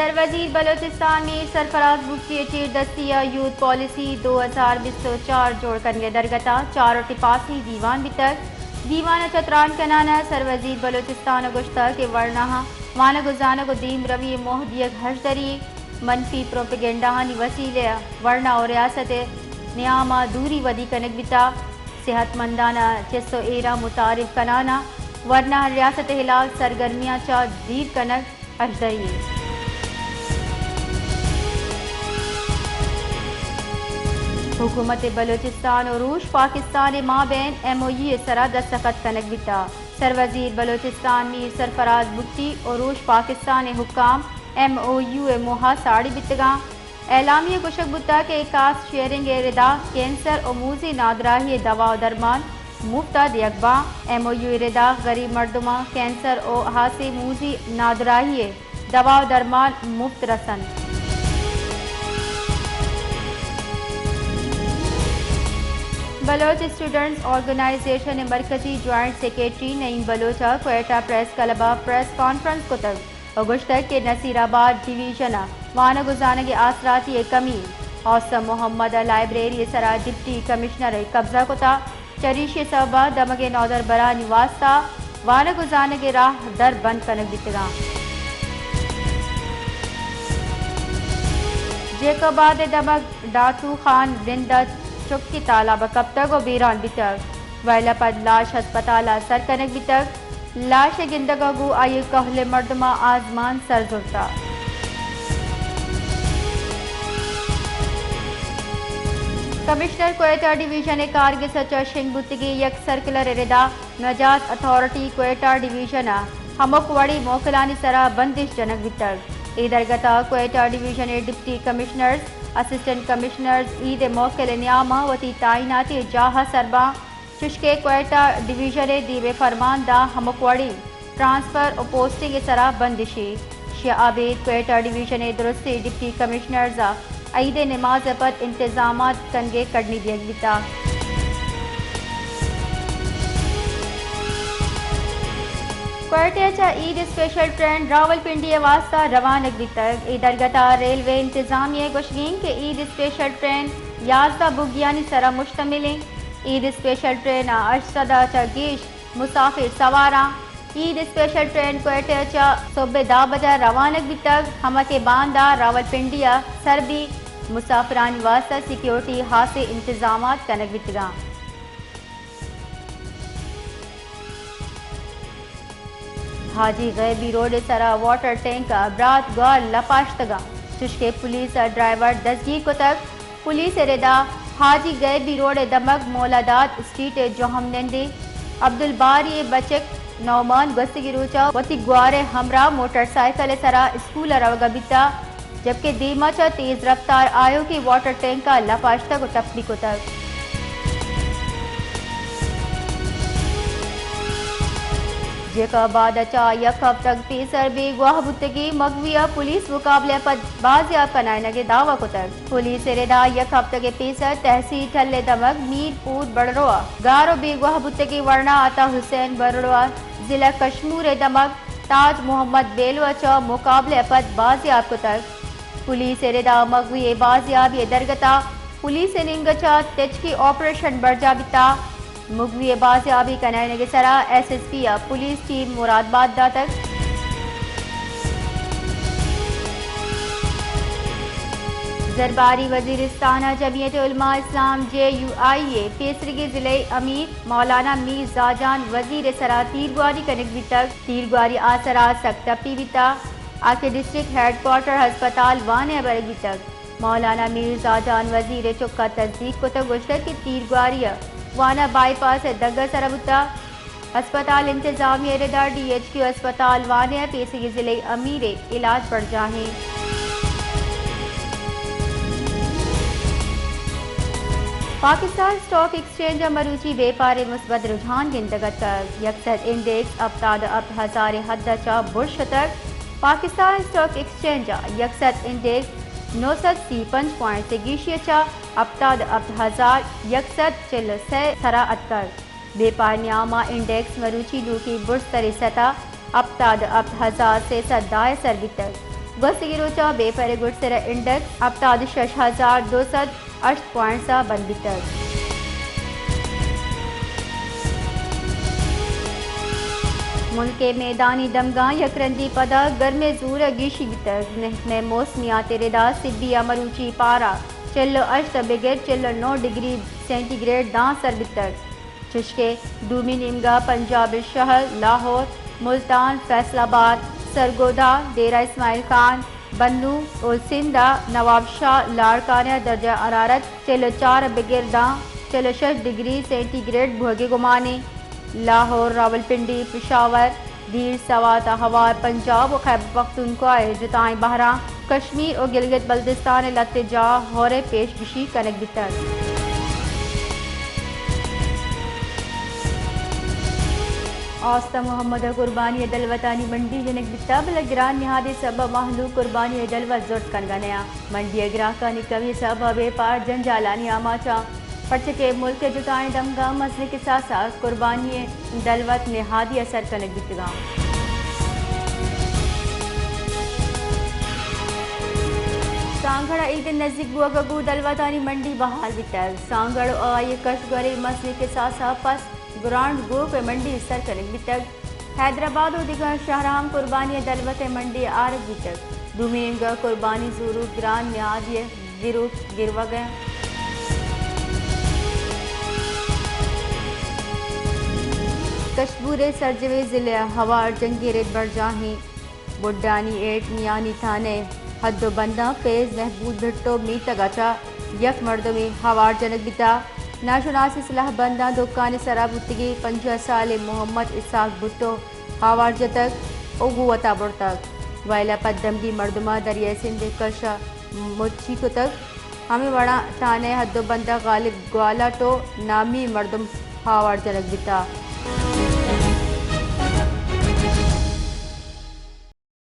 سروزیر بلوچستان میر سرفراز بگٹی ءِ چیر دستی ءَ یوتھ پالیسی دو ہزار بیست ءُ چار جوڑ کنگ ءِ درگت ءَ چاروٹی پاسی دیوان بیتگ۔ دیوان ءَ چہ تران کنان ءَ سروزیر بلوچستان ءَ گوشتگ کہ ورناہاں وانگ ءُ زانگ ءُ دیمروی ءِ موہ دیگ ہژدری، منفی پروپیگنڈاہانی وسیلہ ءَ ورنا ءُ ریاست ءِ نیام ءَ دوری ودی کنگ بیتگ۔ صحت مندانہ چست ءُ ایراں متعارف کنان ءَ ورنا ءَ ریاست ءِ ہلاپ سرگرمیاں چہ دیر کنگ ہژدری اِنت۔ حکومت بلوچستان ءُ روش پاکستان ءِ مابین ایم او یو ءِ سرا دستخط کنگ بیتگ۔ سروزیر بلوچستان میر سرفراز بگٹی ءُ روش پاکستان ءِ حکام ایم او یو ءِ موہ ءَ ساڑی بیتگاں۔ اعلامیہ ءَ گوشگ بوتگ کہ کاسٹ شیئرنگ ءِ ردا کینسر ءُ موزی نادراہی ءِ دوا ءُ درمان مفت ءَ دیگ باں۔ ایم او یو ءِ ردا غریب مردماں کینسر ءُ ہاسیں موزی نادراہی ءِ دوا ءُ درمان مفت رس اَنت۔ بلوچ اسٹوڈنٹس آرگنائزیشن ءِ مرکزی جوائنٹ سیکرٹری نعیم بلوچ ءَ کوئٹہ پریس کلب ءَ پریس کانفرنس کتگ ءُ گوشتگ کہ نصیر آباد ڈویژن ءَ وانگ ءُ زانگ ءِ آسراتی ءِ کمی، عاصم محمد ءَ لائبریری ءِ سرا ڈپٹی کمشنر ءَ قبضہ کتگ، چریشی ءِ سبب ءَ دمگ ءِ نودربرانی واستہ وانگ ءُ زانگ ءِ راہ در بند کنگ بیتگاں۔ جیکب آباد ءِ دمگ ڈاتو خان زند ءَ چکی تالاب ءَ کپتگ ءُ بیران بیتگ۔ ویل ءَ پد لاش ہسپتال ءَ سر کنگ بیتگ۔ لاش ءِ گندگ ءَ گوں آئی ءِ کہول ءِ مردماں آزمان سر زرتگ۔ کمشنر کوئٹہ ڈویژن ءِ کارگس ءَ چہ شنگ بوتگیں یک سرکلر ءِ ردا نجات اتھارٹی کوئٹہ ڈویژن ءَ ہمک وڑیں موکلانی سرا بندش جنگ بیتگ۔ اے درگت ءَ کوئٹہ ڈویژن ءِ ڈپٹی کمشنرز، اسسٹنٹ کمشنرز عید ءِ موکل ءِ نیام ءَ وتی تعیناتی جاہ ءَ سر باں۔ چشکہ کوئٹہ ڈویژن ءِ دیم ءَ فرمان داں ہمک وڑیں ٹرانسفر ءُ پوسٹنگ ءِ سرا بندشی۔ شہ ابید کوئٹہ ڈویژن ءِ درستیں ڈپٹی کمشنرز ءَ عید ءِ نماز ءَ پد انتظامات کنگ ءِ کڈنی دیگ بیتگ۔ کوئٹہ ءَ چہ عید اسپیشل ٹرین راولپنڈی ءِ واستہ روانگ بیتگ۔ اے درگت ءَ ریلوے انتظامیہ ءِ گوشگ اِنت کہ عید اسپیشل ٹرین یازدہ بوگیانی سرا مشتمل اِنت۔ عید اسپیشل ٹرین ءَ ہشت سد ءَ چہ گیش مسافر سواراں۔ عید اسپیشل ٹرین کوئٹہ ءَ چہ سہب ءِ دہ بجہ روانگ بیتگ، ہما کہ باندا راولپنڈی ءَ سر بی۔ مسافرانی واستہ سیکیورٹی ءِ ہاسیں انتظامات کنگ بیتگاں۔ حاجی غیبی روڈ ءِ سرا واٹر ٹینک ءَ برات گوار لپاشتگاں، چشکہ پولیس ءَ ڈرائیور دزگیر کتگ۔ پولیس ءِ ردا حاجی غیبی روڈ ءِ دمگ مولا داد اسٹریٹ ءِ جہمنندیں عبدالباری ءِ بچک نعمان گوستگیں روچ ءَ وتی گوار ءِ ہمراہ موٹر سائیکل ءِ سرا اسکول ءَ روگ ءَ بیتگ، جبکہ دیما چہ تیز رفتار آیوکیں واٹر ٹینک ءَ لپاشتگ ءُ ٹپی کتگ۔ جیکب آباد ءَ چہ یک ہفتگ پیسر بیگواہ بوتگیں مگوی ءَ پولیس مقابلہ ءَ پد بازیاب کنائینگ ءِ دعوی کتگ۔ پولیس ءِ ردا یک ہفتگ ءَ پیسر تحصیل ٹل ءِ دمگ میر پور بڑرو ءَ گار ءُ بیگواہ بوتگیں ورنا عطا حسین بڑرو ءَ ضلع کشمور ءِ دمگ تاج محمد بیلو ءَ چہ مقابلہ ءَ پد بازیاب کتگ۔ پولیس ءِ ردا مگوی ءِ بازیابی ءِ درگت ءَ پولیس ءِ نیمگ ءَ چہ تچکی آپریشن برجاہ بیتگ۔ مگوی ءِ بازیابی کنائینگ ءِ سرا ایس ایس پی ءَ پولیس ٹیم مراد بات داتگ۔ زرباری وزیرستان ءَ جمعیت علماء اسلام جے یو آئی ءِ پیسریگیں ضلعی امیر مولانا میر زاجان وزیر ءِ سرا تیرگواری کنگ بیتگ۔ تیرگواری ءِ آسرا سک ٹپی بیتگ، آ کہ ڈسٹرکٹ ہیڈ کوارٹر ہسپتال وانہ ءَ برگ بیتگ۔ مولانا میر زاجان وزیر ءِ چک ءَ تصدیق کتگ، گوشتگ کہ تیرگواری ءَ وانہ بائی پاس ءِ دگ ءِ سرا بوتگ۔ ہسپتال انتظامیہ ءِ ردا ڈی ایچ کیو ہسپتال وانہ ءَ پیسریگیں ضلعی امیر ءِ علاج برجاہ اِنت۔ پاکستان اسٹاک ایکسچینج ءَ مروچی بیپار ءِ مثبت رجحان گندگ ءَ اتکگ۔ یک سد انڈیکس ہپتاد ءُ ہپت ہزار ءِ حد ءَ چہ برز شتگ۔ پاکستان اسٹاک ایکسچینج ءَ یک سد انڈیکس نو سد سی ءُ پنچ پوائنٹس ءِ گیشی ءَ چہ ہپتاد ءُ ہپت ہزار یک سد چل ءُ سئے ءِ سرا اتکگ۔ بیپار نیام ءَ انڈیکس مروچی نوکیں برزتریں سطح ہپتاد ءُ ہپت ہزار سئے سد دہ ءِ سر بیتگ۔ گوستگیں روچ ءَ بیپر ءِ گڈسر ءِ انڈیکس ہپتاد ءُ شش ہزار دو سد ہشت پوائنٹس ءَ بند بیتگ۔ ملک ءِ میدانی دمگاں یک رندی پدا گرم ءِ زور ءَ گیشی بیتگ۔ نہتم ءِ موسمیات ءِ ردا سبی ءَ مروچی پارہ چل ءُ ہشت ءَ بگر چل ءُ نو ڈگری سینٹی گریڈ داں سر بیتگ۔ چشکہ دومی نیمگا پنجاب ءِ شہر لاہور، ملتان، فیصل آباد، سرگودھا، ڈیرہ اسماعیل خان، بنوں ءُ سندھ ءِ نواب شاہ لاڑکانہ ءَ درجہ حرارت چل ءُ چار ءَ بگر داں چل ءُ شش ڈگری سینٹی گریڈ بوھگ ءِ گمان اِنت۔ لاہور، راولپنڈی، پشاور، دیر، سوات ءُ ہوار، پنجاب ءُ خیبر پختونخوا ءِ جتائیں بہراں، کشمیر ءُ گلگت بلتستان ءِ لہتے جاہ ہور ءِ پیش گشی کنگ بیتگ۔ آستہ محمد ءَ قربانی ءِ دلوتانی منڈی جنگ بیتگ، بلے گران نہادی سبب ءَ مہلوک قربانی ءِ دلوت زرت کنگ ءَ نیاں۔ منڈی ءِ گراکانی کمی ءِ سبب ءَ بیپار جنجالانی آماچ اَنت، پرچہ کہ ملک ءِ جتائیں دمگاں مزنیں کساس ءَ قربانی ءِ دلوت نہادی ءَ سر کنگ بیتگ اَنت۔ سانگھڑ ءَ عید ءِ نزیک بوگ ءَ گوں دلوتانی منڈی بحال بیتگ۔ سانگھڑ ءُ آئی ءِ کشگوریں مزنیں کساس ءَ پس گرانڈ گروپ ءِ منڈی سر کنگ بیتگ۔ حیدرآباد ءُ دگہ شہراں ہم قربانی ءِ دلوت ءِ منڈی آرگ بیتگ۔ دومی نیمگ ءَ قربانی زوروک گران نہادی ءِ گروپ گروگ ءَ اَنت۔ کشمور ءِ سرجمیں ضلع ءَ ہوار جنگی رد برجاہ اِنت۔ بڈانی ایٹ میانی تھانہ ءِ حد ءُ بنداں فیض محمود بھٹو میتگ ءَ چہ یک مردمے ہوار جنگ بیتگ۔ ناشناسیں سلاہ بنداں دکان ءِ سرا بوتگیں پنجاہ سالیں محمد اسحاق بھٹو ہوار جتگ ءُ گوں وتا برتگ۔ وئیل ءَ پد دمگی مردماں دریائے سندھ ءِ کش ءَ مچی کتگ۔ ہمے وڑا تھانہ ءِ حد ءُ بند ءَ غالب گوالاٹو نامی مردم ہوار جنگ بیتگ۔